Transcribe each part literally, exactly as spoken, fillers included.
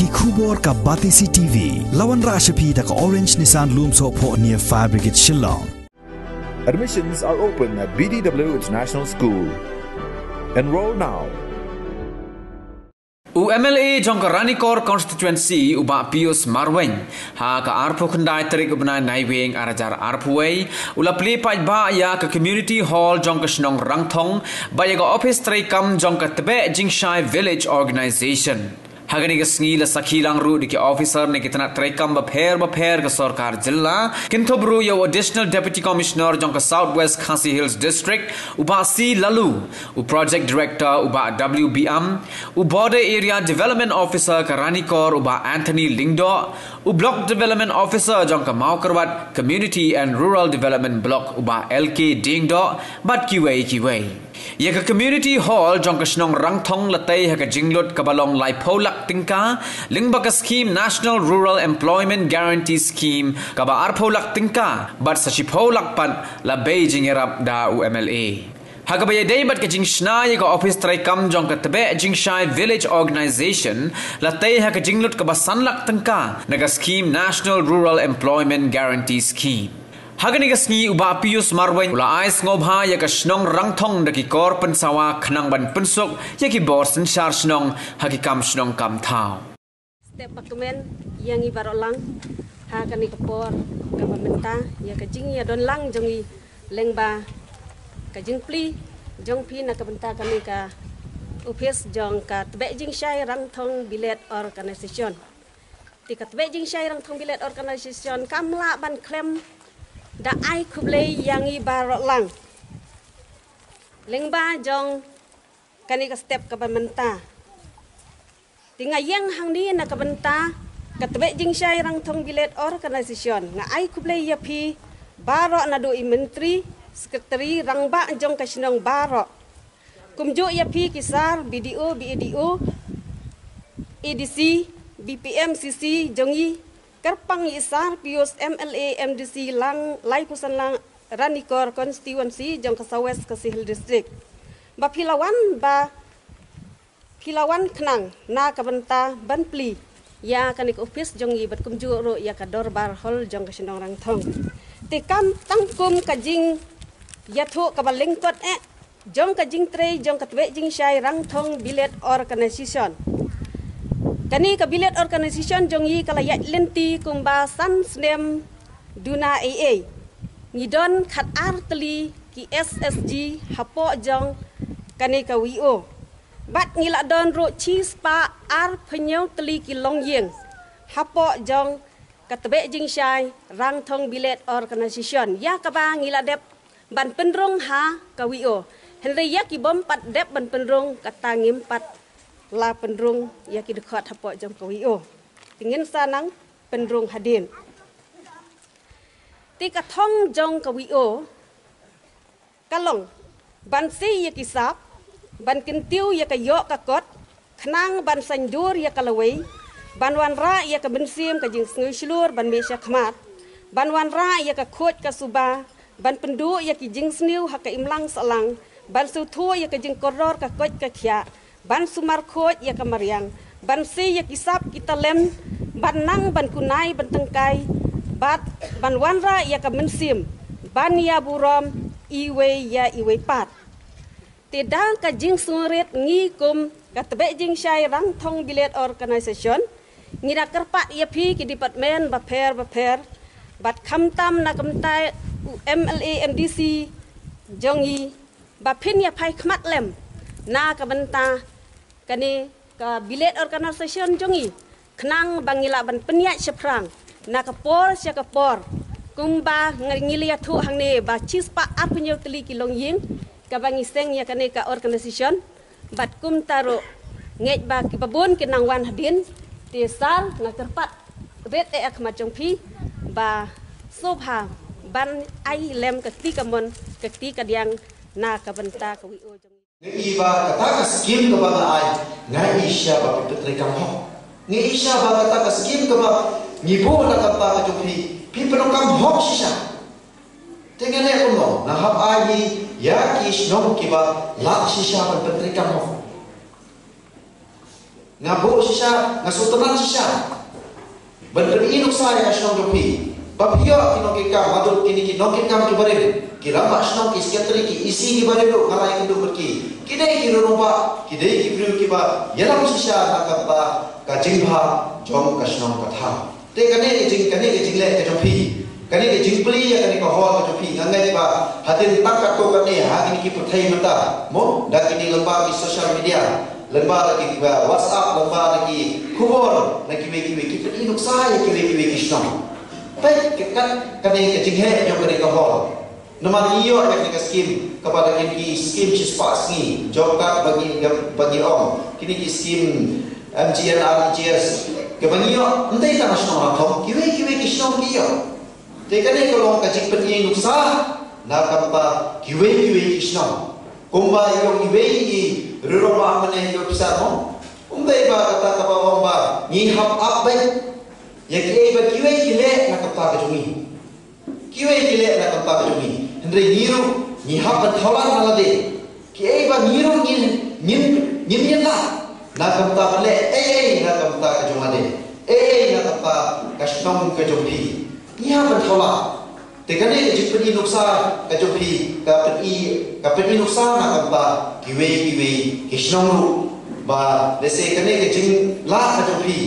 Ki khubor ka Batesi T V. La wanrah sha phi da ka Orange Nissan Lumsohphoh near Fire Brigade Shillong. Admissions are open at B D W International School. Enroll now. U M L A jong ka Ranikor Constituency u Bah Pius Marwein ha ka arphew khyndai tarik u bnai Naiwieng ar hajar arphew wei u la plie paidbah ïa ka Community Hall jong ka shnong Rangthong bad ïa ka ophis treikam jong ka Tbeh Jingshai Village Organisation. Ha kane ka sngi la sakhi lang ruh da ki officer na ki tnat treikam bapher bapher ka sorkar jylla, kynthup ruh ïa u Additional Deputy Commissioner jong ka South West Khasi Hills District u Bah C Laloo, u Project Director u Bah W Biam, u Border Area Development Officer ka Ranikor u Bah Anthony Lyngdoh, u Block Development Officer jong ka Mawkyrwat Community and Rural Development Block u Bah L K Diengdoh bad kiwei kiwei. Ïa ka Community Hall jong ka shnong Rangthong la tei ha ka jinglut kaba long laiphew lak tyngka lyngba ka skhim National Rural Employment Guarantee Scheme kaba arphew lak tyngka bad sa shiphew lak pat la bei jingïarap da u M L A. Ha kaba ïadei bad ka jingshna ïa ka ophis treikam jong ka Tbeh Jingshai Village Organisation la tei ha ka jinglut kaba san lak tyngka na ka skhim National Rural Employment Guarantee Scheme. Ha kane ka sngi u Bah Pius Marwein u la ai sngewbha ïa ka shnong Rangthong da ki kor pynsawa khnang ban pynsuk ïa ki bor synshar shnong ha ki kam shnong kam thaw. Step ba kmen ïa ngi baroh lang ha kane ka por kaba mynta ïa ka jingïadon lang jong ngi lyngba ka jingplie jong phi na ka bynta kane ka ophis jong ka Tbeh Jingshai Rangthong Bilet Organisation. Te ka Tbeh Jingshai Rangthong Bilet Organisation kam lah ban khlem da ai khublei ïa ngi baroh lang lyngba jong kane ka step kaba mynta. Te nga ïeng hangne na ka bynta ka Tbeh Jingshai Rangthong Bilet Organisation, nga ai khublei ïa phi baroh naduh i Myntri, Secretary, Rangbah jong ka shnong baroh, kumjuh ïa phi ki sar, B D O, B A D O, A D C, B P M C C jong ngi, kyrpang ïa i sar Pius, M L A, M D C lang, laiphew san lang, Ranikor Constituency jong ka South West Khasi Hills District. Ba phi la wan, ba phi la wan khnang na ka bynta ban plie ïa kane ka ophis jong ngi bad kumjuh ruh ïa ka Dorbar Hall jong ka shnong Rangthong. Te kam tang kum ka jingïathuh kaba lyngkot eh jong ka jingtrei jong ka Tbeh Jingshai Rangthong Bilet Organisation. Kane ka Bilet Organisation jong ngi ka la ïaid lynti kumba san snem duna ei ei. Ngi don khat ar tylli ki S S G hapoh jong kane ka W O. Bad ngi la don ruh shispah arphew hynñiew tylli ki longïing hapoh jong ka Tbeh Jingshai Rangthong Bilet Organisation, ïa kaba ngi la dep ban pynrung ha ka W O. Hynrei ïa ki bym pat dep ban pynrung, kata ngim pat la pynrung ïa ki dkhot hapoh jong ka W O. Te ngin sa nang pynrung hadien. Te ka thong jong ka W O ka long ban sei ïa ki sap, ban kyntiew ïa ka ïoh ka kot, khnang ban saiñdur ïa ka lawei, ban wanrah ïa ka mynsiem ka jingsngewshlur ban mih sha khmat, ban wanrah ïa ka khuid ka suba, ban pynduh ïa ki jingsniew ha ka imlang sahlang, ban sngewthuh ïa ka jingkordor ka koit ka khiah, ban sumar khuid ïa ka mariang, ban sei ïa ki sap ki talent, ban nang ban kunai ban tyngkai, bad ban wanrah ïa ka mynsiem ban ïa burom iwei ïa iwei pat. Te da ka jingsngewrit ngi kum ka Tbeh Jingshai Rangthong Bilet Organisation, ngi da kyrpad ïa phi ki department bapher bapher, bad khamtam na ka bynta u M L A M D C jong ngi, ba phin ïa phai khmat lem na ka bynta kane ka Bilet Organisation jong ngi, khnang ba ngi lah ban pynïaid shaphrang na ka por sha ka por. Kumba ngi la ïathuh hangne ba shispah arphew hynñiew tylli ki longïing kaba ngi seng ïa kane ka organisation. Bad kumta ruh ngeit ba kiba bun kin nang wan hadien. Te sir, nga kyrpad rit eh ha khmat jong phi ba sngewbha ban ai lem ka kti kamon ka kti kadiang na ka bynta ka W O jong ngi. Nga i ba kata ka skim kaba nga ai, nga i shisha ba phi pyntreikam hok. Nga i shisha ba kata ka skim kaba ngi buh na ka bynta ka jong phi, phi pyndonkam hok shisha. Te nga leh kumno, nga hap ai ïa ki shnong kiba lah shisha ban pyntreikam hok. Nga buh shisha, nga sngewtynnat shisha ban pyni nuksa ïa ka shnong jong phi. Ba phi ïoh ki nongkitkam, ba dei kine ki nongkitkam ki barim, ki rangbah shnong, ki secretary, ki E C, ki barim ruh nga la ïakynduh bad ki. Ki dei ki rangbah, ki dei ki briew kiba ïalam shisha na ka bynta ka jingbha jong ka shnong ka thaw. Te kane ka jing, kane ka jingleh ka jong phi, kane ka jingplie ïa kane ka hall ka jong phi, nga ngeit ba hadien tang katto katne ha kine ki pyrthei mynta, mo, da kine lyngba ki social media, lyngba da ki, uh, WhatsApp, lyngba da ki khubor na kiwei kiwei, ki pyni nuksa ïa kiwei kiwei ki shnong. Peit ka, ka, kane ka jingheh jong kane ka hall. Namar ngi ïoh ïa kane ka skim, kaba da kine ki skim shispah sngi, job card ba ngi, ba ngi ong, kine ki skim M G N R E G S, kaba ngi ïoh, ym dei tang shnong Nongthaw, kiwei kiwei ki shnong ki ïoh. Te kane ka long ka jingpyni nuksa na ka bynta kiwei kiwei ki shnong. Kumba ïoh iwei i riro ma mane ïoh pisa mo. Ym dei ba kata kaba ong ba ngi hap ap beit ïa kiei ba kiwei ki leh na ka bynta ka jong ngi. Kiwei ki leh na ka bynta ka jong ngi. Hynrei ngi ruh ngi hap ban thawlad na lade. Kiei ba ngi ruh ngin, ngin, ngin ïa leh na ka bynta ban leh ei ei na ka bynta ka jong lade, ei ei na ka bynta ka shnong ka jong phi. Ngi hap ban thawlad. Te kane ka jingpyni nuksa ka jong phi, ka pyni, ka pyni nuksa na ka bynta kiwei kiwei ki shnong ruh. Ba lehse kane ka jinglah ka jong phi,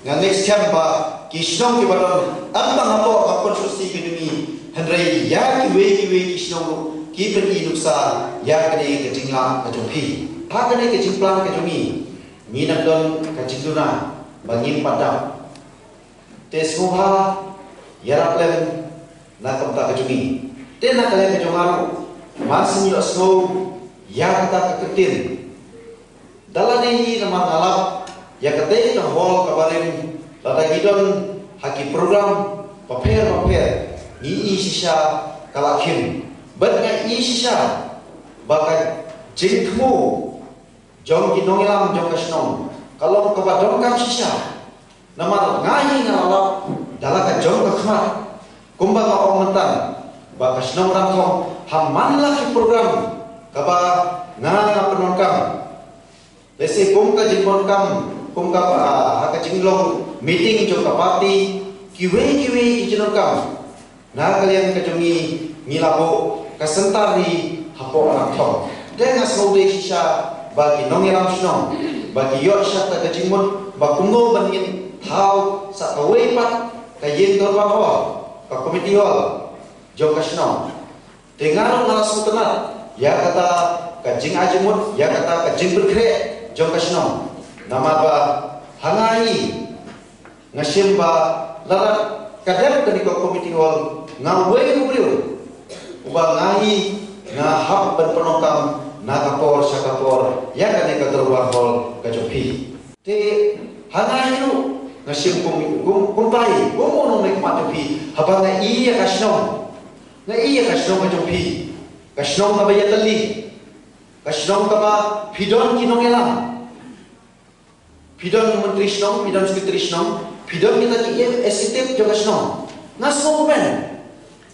nga ngeit skhem ba ki shnong kiba don ym tang hapoh ka constituency ka jong ngi, hynrei ïa kiwei kiwei ki shnong ruh ki pyni nuksa ïa kane ka jinglah ka jong phi. Ha kane ka jingplan ka jong ngi, ngi nang don ka jingduna ba ngim pat dap. Te sngewbha ïarap lem na ka bynta ka jong ngi. Te na ka liang ka jong nga ruh, man shu ïohsngew ïa kata ka ktien. Da lade hi namar nga lap ïa katei ka hall kaba rim, lada ngi don ha ki program bapher bapher, ngi i shisha ka la khim. Bad nga i shisha ba ka jingthmu jong ki nongïalam jong ka shnong ka long kaba donkam shisha. Namar nga hi nga la lap da la ka jong ka khmat. Kumba nga ong mynta ba ka shnong Nongthaw ha man la ki program kaba nga nga pyndonkam. Lehse kum ka jingpyndonkam, kum ka, ah, ha ka jinglong meeting jong ka party, kiwei kiwei ki jingdonkam. Na ka liang ka jong ngi, ngi la buh ka center hi hapoh Nongthaw. Te nga sngewdei shisha ba ki nongïalam shnong ba ki ïoh shisha ka jingmut ba kumno ban ngin thaw sa kawei pat ka ïing dorbar hall, ka committee hall jong ka shnong. Te nga ruh nga la sngewtynnat ïa kata ka jingai jingmut, ïa kata ka jingpynkhreh jong ka shnong. Namar ba ha nga hi nga shim ba lada ka dep kane ka committee hall, nga uwei u briew uba nga hi nga hap ban pyndonkam na ka por sha ka por ïa kane ka dorbar hall ka jong phi. Te ha nga hi ruh nga shim kum, kum, kumta hi, kum u nongmihkhmat jong phi, haba nga i ïa ka shnong, nga i ïa ka shnong ka jong phi, ka shnong kaba ïatylli, ka shnong kaba phi don ki nongïalam. Phi don myntri shnong, phi don secretary shnong, phi don kita ki executive jong ka shnong. Nga sngewkmen.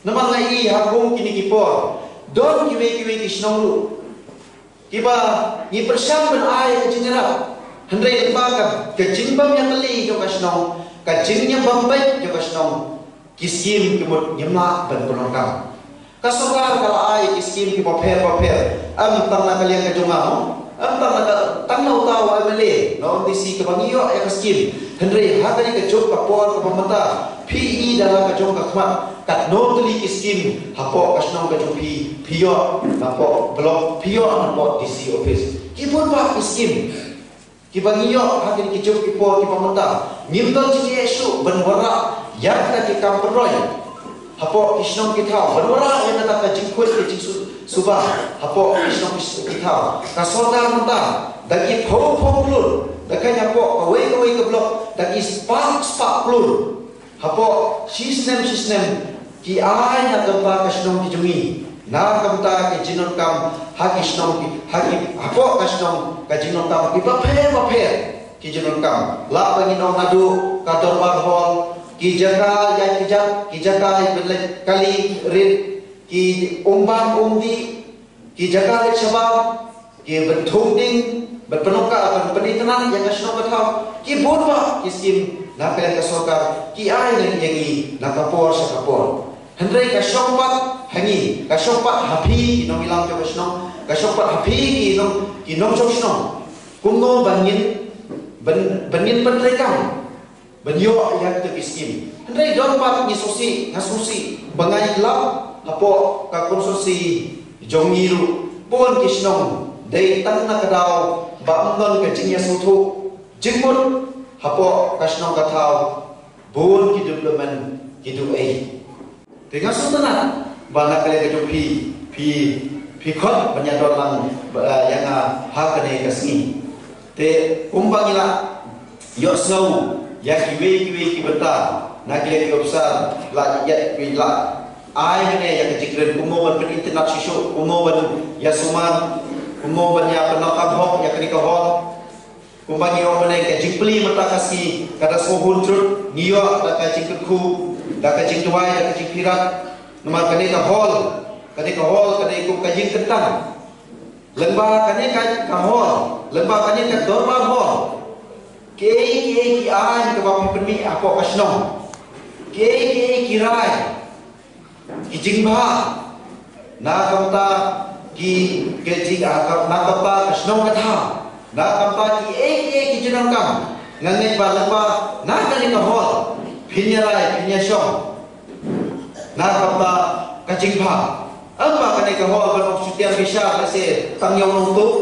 Namar nga i ha kum kine ki por, don kiwei kiwei ki shnong ruh kiba ngi pyrshang ban ai ka jingïarap, hynrei lyngba ka, ka jingbym ïatylli jong ka shnong, ka jingïabam beit jong ka shnong, ki skim ki mut ngim lah ban pyndonkam. Ka sorkar ka la ai ki skim kiba pher ba pher, ym tang na ka liang ka jong nga, ym tang na ka, tang na uta u M L A, na u M D C kaba ngi ïoh ïa ka skim. Hynrei ha kane ka juk ka por kaba mynta, phi i da la ka jong ka khmat katno tylli ki skim hapoh ka shnong ka jong phi, phi ïoh napoh block, phi ïoh napoh D C office. Ki bun bah ki skim kiba ngi ïoh ha kine ki juk ki por kiba mynta. Ngim don jingeh shuh ban wanrah ïa kita ki kam pynroi hapoh ki shnong ki thaw, ban wanrah ïa kata ka jingkhuid ka jingsu-, suba hapoh ki shnong ki thaw. Ka sorkar mynta da ki phew phew klur, da ka hapoh kawei kawei ka block da ki spah spah klur. Hapoh shi snem shi snem ki ai na ka bynta ka shnong ka jong ngi, na ka bynta ka jingdonkam ha ki shnong ki, ha ki, hapoh ka shnong ka jingdonkam kiba pher ba pher ki jingdonkam. Lah ba ngin ong naduh ka dorbar hall, ki jaka ïaid kjat, ki jaka ïaid ban leit kali rit, ki umbam umdih, ki jaka leit shabar, ki bynthung ding, Ban pynlong ka, ban pynitynnad ïa ka shnong ka thaw. Ki bun bha ki skim na ka liang ka sorkar ki ai na ïa ngi na ka por sha ka por. Hynrei ka shong pat ha ngi, ka shong pat ha phi ki nongïalam jong ka shnong, ka shong pat ha phi ki nong, ki nongshong shnong. Kumno ban ngin, ban, ban ngin pyntreikam ban ïoh ïa kito ki skim. Hynrei don pat ngi sngewsih, nga sngewsih ba nga ïalap hapoh ka constituency jong ngi ruh, bun ki shnong dei tang na ka daw ba ym don ka jingïasngewthuh jingmut hapoh ka shnong ka thaw, bun ki development ki duh ei. Te nga sngewtynnat ba na ka liang ka jong phi, phi, phi khot ban ïadon lang, eh, ïa nga ha kane ka sngi. Te kumba ngi la ïohsngew ïa kiwei kiwei ki bynta na ka liang ki ophisar, la ïa, la ai hangne ïa ka jingkren kumno ban pynitynnad shuh shuh, kumno ban ïasumar, kumno ban ïa pynlong kham hok ïa kane ka hall. Kumba ngi ong mynne, ka jingplie mynta ka sngi ka da sngewhun jrut, ngi ïoh da ka jingkyrkhu, da ka jingduwai, da ka jingpyrkhat. Namar kane ka hall, kane ka hall ka dei kum ka ïing kyntang. Lyngba kane ka, ka hall, lyngba kane ka dorbar hall, kiei kiei ki aiñ kiba phi pynmih hapoh ka shnong, kiei kiei ki rai, ki jingbha na ka bynta ki, ki jing, ah, ka, na ka bynta ka shnong ka thaw, na ka bynta kiei kiei ki jingdonkam. Nga ngeit ba lyngba na kane ka hall phin ïa rai, phin ïa shong na ka bynta ka jingbha. Ym ba kane ka hall ban ong shu tiar bishar lehse tang ïa u nongtuh,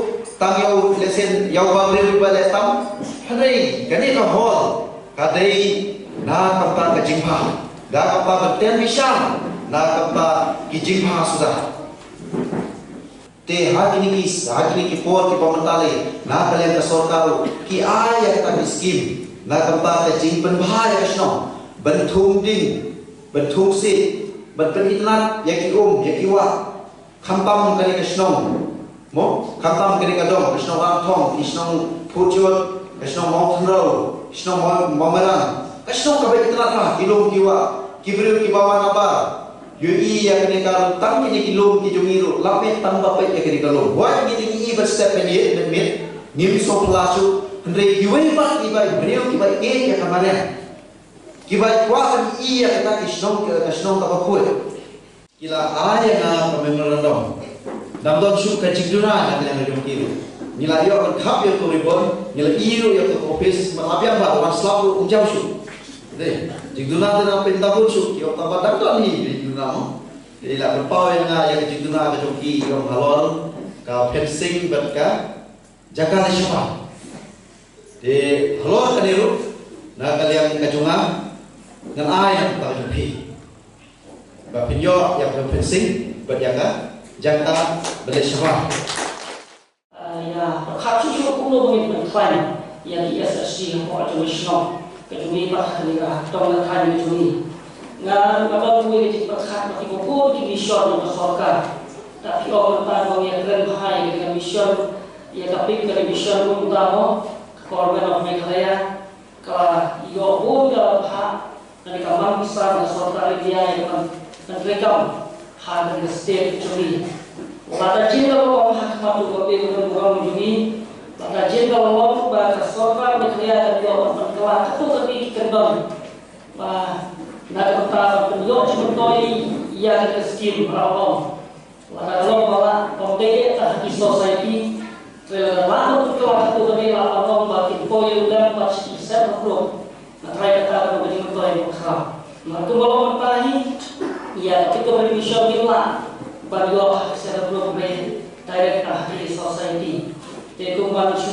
tang ïa u lehse ïa uba briew uba leh tam. Hynrei kane ka hall ka dei na ka bynta ka jingbha, na ka bynta ban tiar bishar na ka bynta ki jingbha suda. Te ha kine ki, ha kine ki por kiba mynta lei na ka liang ka sorkar ruh ki ai ïa kata ki skim na ka bynta ka jingpynbha ïa ka shnong, ban thung ding, ban thung siej, ban pynitynnad ïa ki um ïa ki wah. Khamtam kane ka shnong, mo, khamtam kane ka dong, ka shnong Ramthong, ka shnong Phujoh, ka shnong Mawthanrew, ka shnong Maw-, Mawmerang, ka shnong kaba itynnad bha, ki lum ki wah, ki briew kiba wan nabar. Ïohi ïa kane ka lum, tang kine ki lum ki jong ngi ruh, lap met tang ba peit ïa kane ka lum. Wat ngi dang ïohi ban step ban ïeit ban met, ngim sngewphylla shuh, hynrei kiwei pat kiba briew kiba ïeit ïa ka mariang, kiba kwah ban ïohi ïa kata ki shnong, ka shnong kaba khuid. Ki la ai ïa nga ka memorandum. Dang don shuh ka jingduna na ka liang jong ki ruh. Ngi la ïoh ban khap ïa ka ribbon, ngi la ïoh ïa ka office, ma la biang ba wan slap ruh um jam shuh. Dei, jingduna te nang pynta bun shuh, ki ong tang ba dang don hi jingduna mo. Te la pynpaw ïa nga ïa ka jingduna ka jong ki, ki ong halor ka fencing bad ka jaka leit shabar. Te halor kane ruh, na ka liang ka jong nga, ngan ai na ka bynta ka jong phi, ba phin ïoh ïa ka fencing bad ïa ka jaka ba leit shabar. Ah, ïa, pyrkhat shuh shuh kumno ba ngin pynkhlaiñ ïa ki S H G hapoh jong ka shnong, ka jong ngi bad ha kane ka dong ka thaiñ ka jong ngi. Nga, nga don kawei ka jingpyrkhat ba ki bun ki mission jong ka sorkar. Lada phi ong mynta ba ngi ïakren bha ïa ka mission, ïa ka pink ka mission ruh mynta mo, ka Government of Meghalaya ka la ïoh bun ka la phah na ka man pisa na sorkar India ïa ka ban, ban treikam ha ka state jong ngi. Lada jin ka long ha khmat u babe u nongburom jong ngi, lada jin ka long ba ka sorkar Meghalaya kan ïoh ban pynkylla katto katne ki kyndon ba na ka bynta ban pynïoh jingmyntoi ïa ka skim ba ong. Lada ka long ba lah ban pynïaid ha ki society, te lada lah ban pynkylla katto katne lah ban long ba kin poi lem bad sha ki self help group. Nga tharai kata ka long ka jingmyntoi ba khraw. Namar kumba long mynta hi, ïa ka pink ka mission kim lah ban ïoh ha ki self help group, ban direct ha ki society. Te kumba ngi shu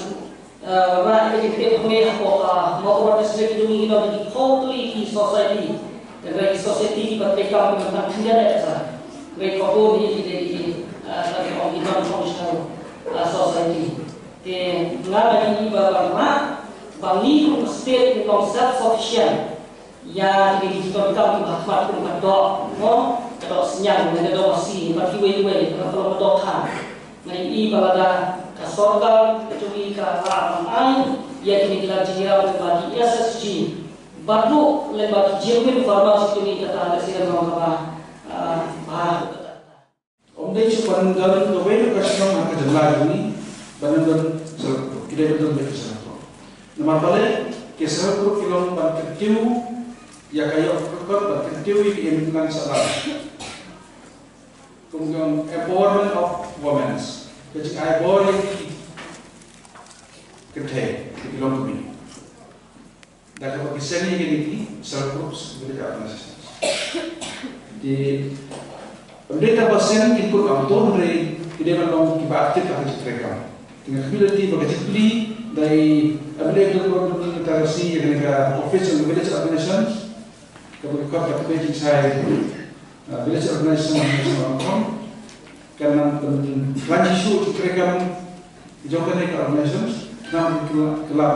Eh, ba ïa ka jingtip hangne hapoh ka Mawkyrwat District jong ngi, ngi don ki phew tylli ki society. Te hynrei ki society kiba treikam ki bun tang khyndiat eh sa. Hynrei kaba bun hi ki dei ki, eh, la ki ong ki non-functional, eh, society. Te nga nga ïohi ba ban rah ba ngi kum state ngi long self sufficient. Ïa kine ki jingdonkam kiba ha khmat kum ka doh, mo, ka doh synñiang ne ka doh masi, bad kiwei kiwei, ka doh khan. Nga ïohi ba lada ka sorkar ka jong ngi ka lah ban ai ïa kine ki lad jingïarap lyngba ki S H G, bad ruh lyngba ki genuine farmers ki jong ngi, kata ka sien long kaba, ah, bha kata. Ym dei shuh ban don kawei ka shnong ha ka jylla jong ngi ba ym don self help group. Dei ba don dei ka self group. Namar balei ki self group ki long ban kyntiew ïa ka ïoh ka kot, ban kyntiew ïa ka imlang sahlang. Kum ka empowerment of women. Ka jingai bor ïa ki kynthei, ki longkmie. Da kaba ki seng ïa kine ki self groups, ki village organizations. Ki, ym dei tang ba seng ki kut ong to, hynrei ki dei ban long kiba active ha ka jingtrei kam. Te nga khmih lynti ba ka jingplie da i M L A ka dei ban long ka tarasi ïa kane ka office jong ka village organization. Kaba ki kot ka kaba jingshai, uh, village organization, organization kan nang pynplan shuh ki treikam jong kane ka organization, nang ki la, ki la,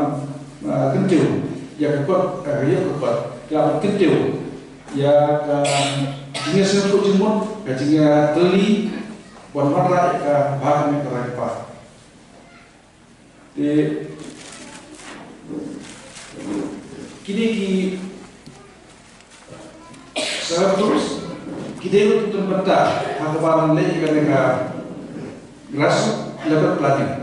uh, kyntiew ïa ka kot, uh, ïa ka kot, ki la kyntiew ïa ka jingïaseng shuh jingmut, ka jingïatylli, ban wanrah ïa ka bha kane ka rai ka par. Te kine ki self groups ki dei ruh ki bynta ha kaba leh ïa kane ka grassroots level planning.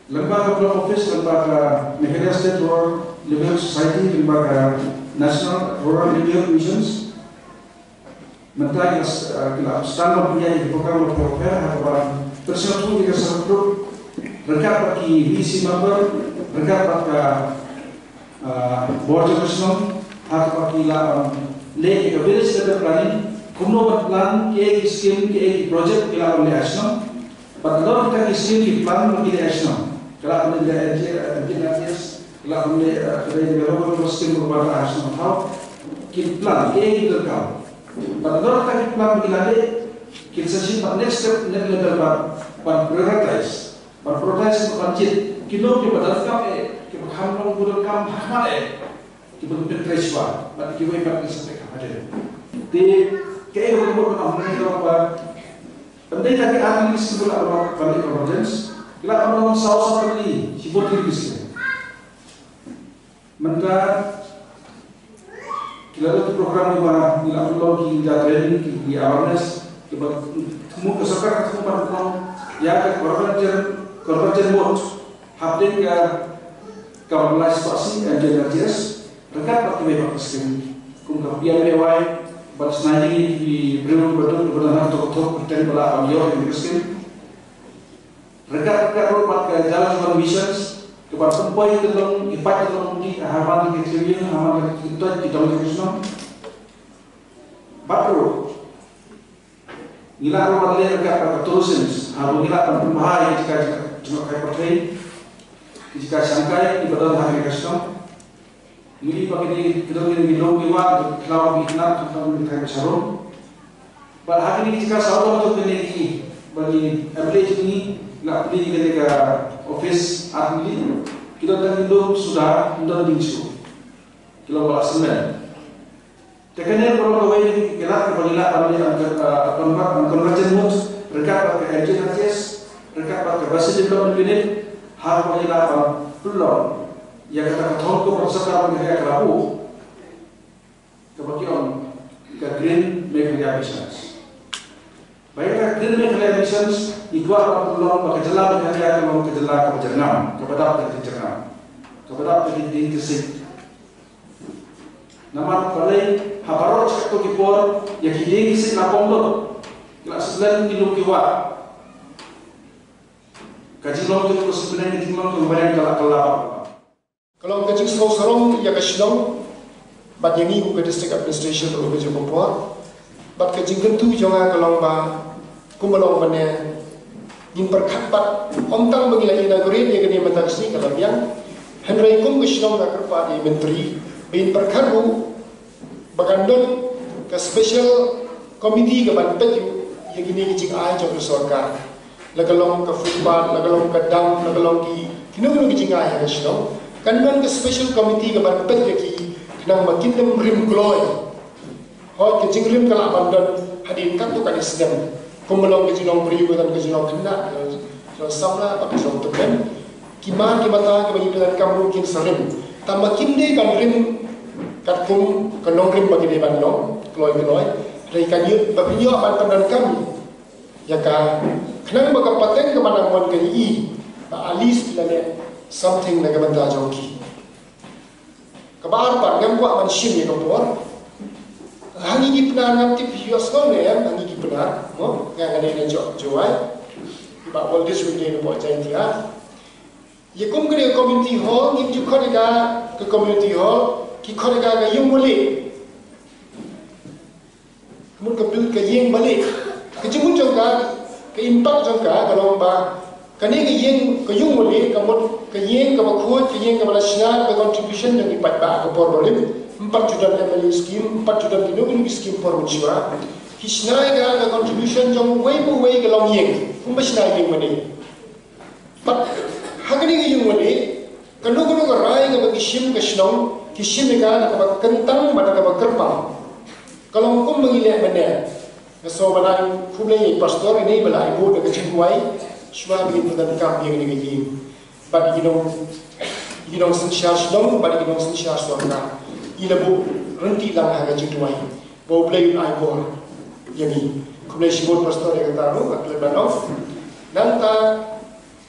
Lyngba ka block office, lyngba ka Meghalaya State Rural Livelihood Society, lyngba ka National Rural Livelihood Missions, mynta ki la, eh, ki la sdang ban pynïaid ïa ki program bapher bapher ha kaba pynsngewthuh ïa ka self group ryngkat bad ki V C member, ryngkat bad ka, eh, bor jong ka shnong, ha kaba ki la, um, leh ïa ka village level planning, kumno ban plan kiei ki scheme, kiei ki project ki lah ban leh ha shnong. Bad halor kita ki scheme ki plan ba ki leh ha shnong, ki lah ban leh, eh, eh, N G N R D S, ki lah ban leh, eh, ka dei development scheme ba ki lah ha shnong, thaw ki plan kiei ki donkam. Bad halor kita ki plan ba ki la leh, kin sa shim bad next step, next level, bad ban prioritize, ban prioritize, ban jied kino kiba donkam eh, kiba kham long ba donkam ha khmat eh, kiba pyntrei shuwa, bad kiwei pat kin sa peit kham hadien. Te kaei kaba mut ban ong, ong ba ym dei tang ki ar tylli ki skim ba la ban leh convergence, ki la ban long saw saw tylli, shibun tylli ki skim. Mynta ki la don ki program kiba ngi la pynlong, ki jingtraining, ki, ki awareness, kiba thmu, ka sorkar ka thmu ban pynlong ïa ka convergence, convergence mode hapdeng ka, ka lai spah sngi N G N R D S, ryngkat bad kiwei pat ki skim kum ka P M A Y, bad sngewbha ïa ki briew kiba don, kiba don ha ka thok ka thok, kyrteng ba lah ban ïoh ïa ka skim. Ryngkat, ryngkat ruh bad ka Jal Jeevan Missions, kaba pynpoi ka long, ki paip ka long, ki ha man ki three wheel, ha man ki toit, ki dong ki shnong. Bad ruh ngi lah ruh ban leh ryngkat bad ka tourism, haba ngi lah ban pynbha ïa ka jaka, jaka jngohkai pyrthei, ki jaka shangkai kiba don ha kane ka shnong. Ngi ïohi ba kine ki don kine ki lum ki wah, ki khlaw ki khynnah, ki khlaw ki thaiñ sharum. Bad ha kine ki jaka saw don jong kine ki, ba ngi, em, leh jong ngi, la plie kane ka office ar tylli. Ki don tang ki lum suda, ym don dieng shuh. Ki long ba la smen. Te kane ka long kawei na ki lad kaba ngi lah ban leh, ah, convert, ah, conversion mode, ryngkat bad ka M G N R D S, ryngkat bad ka Basic Development Unit, ha kaba ngi lah ban pynlong ïa kata ka thong kaba ka sorkar Meghalaya ka la buh, kaba ki ong ka Green Meghalaya Missions. Ba ïa ka Green Meghalaya Missions, ngi kwah ban pynlong ba ka jylla Meghalaya ka long ka jylla kaba jyrngam, kaba dap da ka jingjyrngam, kaba dap da ka jingkyrsiej. Namar balei, ha baroh shi katto ki por, ïa ki dieng ki siej la pom lut, ki la shlem ki lum ki wah. Ka jinglong jong ka shnong, ka jinglong jong ka bneng ka la kylla. Ka long ka jingsngew sarong ïa ka shnong bad ïa ngi kum ka District Administration ruh ka jong ka por. Bad ka jingkyntu jong nga ka long ba, kumba long mynne, ngin pyrkhat bad ym tang ba ngi la inaugurate ïa kane mynta ka sngi, ka la biang. Hynrei kum ka shnong nga kyrpad ïa i Myntri ba in pyrkhat ruh ba kan don ka special committee kaban peit ïa kine ki jingai jong ka sorkar. La ka long ka footpath, la ka long ka dam, la ka long ki, kino kino ki jingai ha ka shnong, kan don ka special committee kaban peit ïa ki, khnang ba kin ym rim kloi. Hooid, ka jingrim ka lah ban don hadien katto katne snem. Kumba long ka jinglong briew, ka don ka jinglong khynnah, ka jinglong samla, bad ka jinglong tymmen. Ki mar ki mata kiba ngi pyndonkam ruh kin sa rim. Tangba kim dei ban rim katkum ka nongrim ba ki dei ban long kloi kloi. Hynrei kan ïoh, ba phin ïoh ban pyndonkam ïa ka, khnang ba ka pateng kaba nang wan kan ïohi Ba at least ki la leh something na ka bynta jong ki. Kaba ar pat, ngam kwah ban shim ïa ka por. Ha ngi ki Pnar ngam tip ïohsngew ne em, ha ngi ki Pnar, mo, nga nga dei na Jowai. Ba World District dei na Jaintia. Ïa kum ka dei community hall, ngim ju khot ïa ka community hall, ki khot ïa ka ka ïung waleh. Ka mut ka build ka ïing baleh. Ka jingmut jong ka, ka impact jong ka, ka long ba kane ka ïing, ka ïung waleh, ka mut ka ïing kaba khuid, ka ïing kaba la shna, ka contribution jong ki paidbah ha ka por barim. Ym pat ju don M L A scheme, ym pat ju don kino kino ki scheme por mynshuwa. Ki shna ïa ka, ka contribution jong uwei pa uwei ka longïing. Kumba shna ïing mane. Bad ha kane ka ïung waleh, kano kano ka rai kaba ki shim ka shnong, ki shim ïa ka da kaba kyntang bad da kaba kyrpang. Ka long kumba ngi leh mynne. Nga sngew ban ai khublei ïa i pastor ine ba la ai bud da ka jingduwai shuwa ba ngin pyndonkam ïa kane ka ïing. Bad ïa ki nong, ïa ki nongsynshar shnong bad ïa ki nongsynshar sorkar, i la buh ryntih lang ha ka jingduwai ba U Blei un ai bor ïa ngi. Khublei shibun pastor ïa kata ruh, nga klet ban ong. Nangta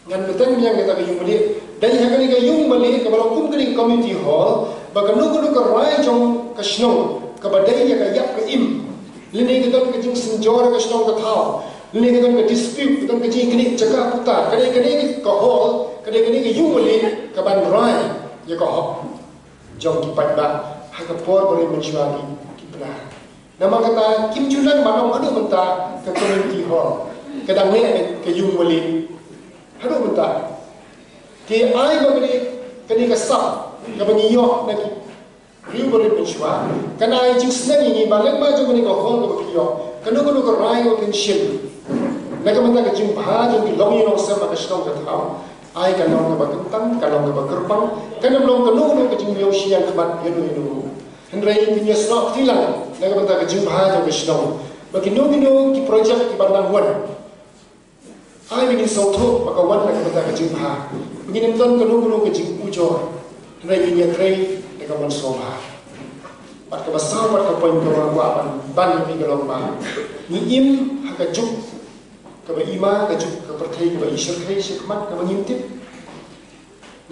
ngan bteng biang kata ka ïung baleh. Dei ha kane ka ïung baleh kaba long kum kane ka community hall, ba kano kano ka rai jong ka shnong kaba dei ïa ka ïap ka im, lane ka don ka jingsynjor ka shnong ka thaw, lane ka don ka dispute, ka don ka jingknieh jaka puta, ka dei, ka dei ka hall, ka dei kane ka ïung baleh kaban rai ïa ka hok jong ki paidbah ha ka por barim mynshuwa ki, ki Pnar. Namar kata kim ju nang ban ong haduh mynta ka community hall ka dang leh ka ïung waleh. Haduh mynta. Te ai ba kane, kane ka sap kaba ngi ïoh na ki briew barit mynshuwa, kan ai jingsneng ïa ngi ba lyngba jong kane ka hall kaba phi ïoh, kano kano ka rai kaba phin shim na ka bynta ka jingbha jong ki longïing longsem ha ka shnong ka thaw, ai kan long kaba kyntang, kan long kaba kyrpang, kan ym long kano kano ka jingmynsiem khmat ïa no ïa no. Hynrei phin ïasnoh kti lang na ka bynta ka jingbha jong ka shnong, ba kino kino ki project kiban nang wan, ai ba ngin sngewthuh ba ka wan na ka bynta ka jingbha, ba ngin ym don kano kano ka jingujor, hynrei ngin ïatrei da ka mon sngewbha. Bad kaba saw bad ka point kaba nga kwah ban ban ïa phi ka long ba ngi im ha ka juk kaba i ma, ka juk ka pyrthei kaba i shyrkhei shakhmat kaba ngim tip.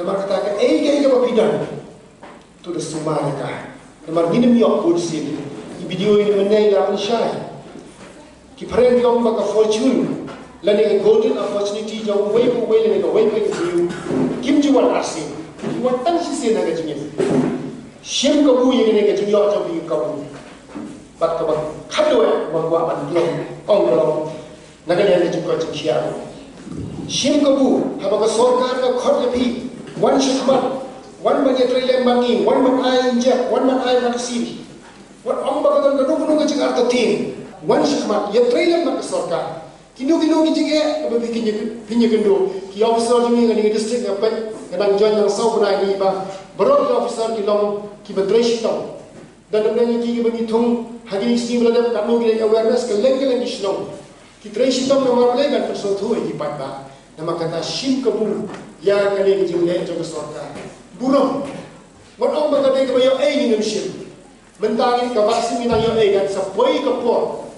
Namar kata kaei kaei kaba phi don, to da sumar ïa ka. Namar ngin ym ïoh bun sien. I video ïa mynne i la pynshai. Ki phareng ki ong ba ka fortune lane ka golden opportunity jong uwei pa uwei lane kawei pa kawei, kim ju wan arsien. Ki wan tang shisien ha ka jingim. Shim kabu ïa kane ka jingïoh jong phi kabu. Bad kaba khatduh ba nga kwah ban pynlong, ong ka long na ka liang ka jingkoit jingkhiah. Shim kabu haba ka sorkar ka khot ïa phi, wan shakhmat, wan ban ïatrei lem bad ngi, wan ban ai injek, wan ban ai vaccine. Wat ong ba ka don kano kano ka jingartatien. Wan shakhmat, ïatrei lem bad ka sorkar. Kino kino ki jingeh kaba phi, phin ïa, phin ïakynduh. Ki officer jong ngi ha kane ka district nga peit, nga dang join lang saw bnai ngi ba baroh ki officer ki long kiba trei shitom. Don nongdeng ïa ki kiba ngi thung ha kine ki sngi ba la dep, katno ki leh awareness kylleng kylleng ki shnong. Ki trei shitom namar balei? Ban pynsngewthuh ïa ki paidbah. Namar kata shim kabu ïa kane ka jingleh jong ka sorkar. Burom. Wat ong ba ka dei kaba ïoh ei ngin ym shim. Mynta ngi ka vaccine ngi nang ïoh ei, kan sa poi ka por.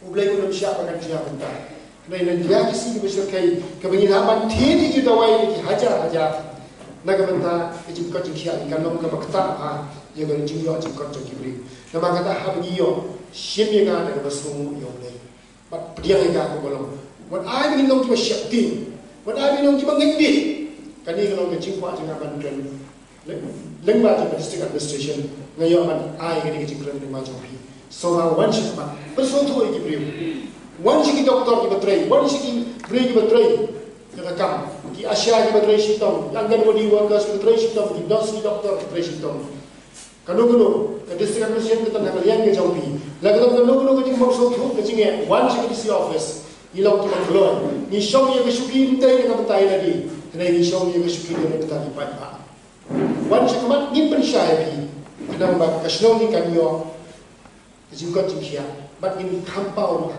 U Blei un ym shah ba kan jia mynta. Hynrei na ka liang ki sngi kiba shyrkhei kaba ngin hap ban thied ïa ki dawai ïa ki hajar hajar, na ka bynta ka jingkoit jingkhiah kan long kaba ktah bha ïa ka jingïoh jingkoit jong ki briew. Namar kata haba ngi ïoh, shim ïa ka da kaba sngewnguh ïa U Blei. Bad pdiang ïa ka kumba long. Wat ai ba ngin long kiba sheptieng. Wat ai ba ngin long kiba ngeit beit. Kane ka long ka jingkwah jong nga ban kren lyngba jong ka district administration. Nga ïoh ban ai kane ka jingkren lyngba jong phi. Sngewbha wan shakhmat, pynsngewthuh ïa ki briew. Wan sha ki doktor kiba trei, wan sha ki briew kiba trei ïa ka kam. Ki ASHA kiba trei shitom, ki Anganwadi workers kiba trei shitom, ki nurse, ki doktor kiba trei shitom. Kano kano ka district administration ka don ha ka liang ka jong phi. La ka don kano kano ka jingmynsngewthuh ka jingeh, wan sha ka D C office. Ngi long kiba kloi. Ngi shong ïa ka shuki ym dei na ka bynta ïa lade, hynrei ngi shong ïa ka shuki na ka bynta ki paidbah. Wan shakhmat, ngin pynshai ïa phi. Khnang ba ka shnong ngi kan ïoh ka jingkoit jingkhiah bad ngin kham paw ruh.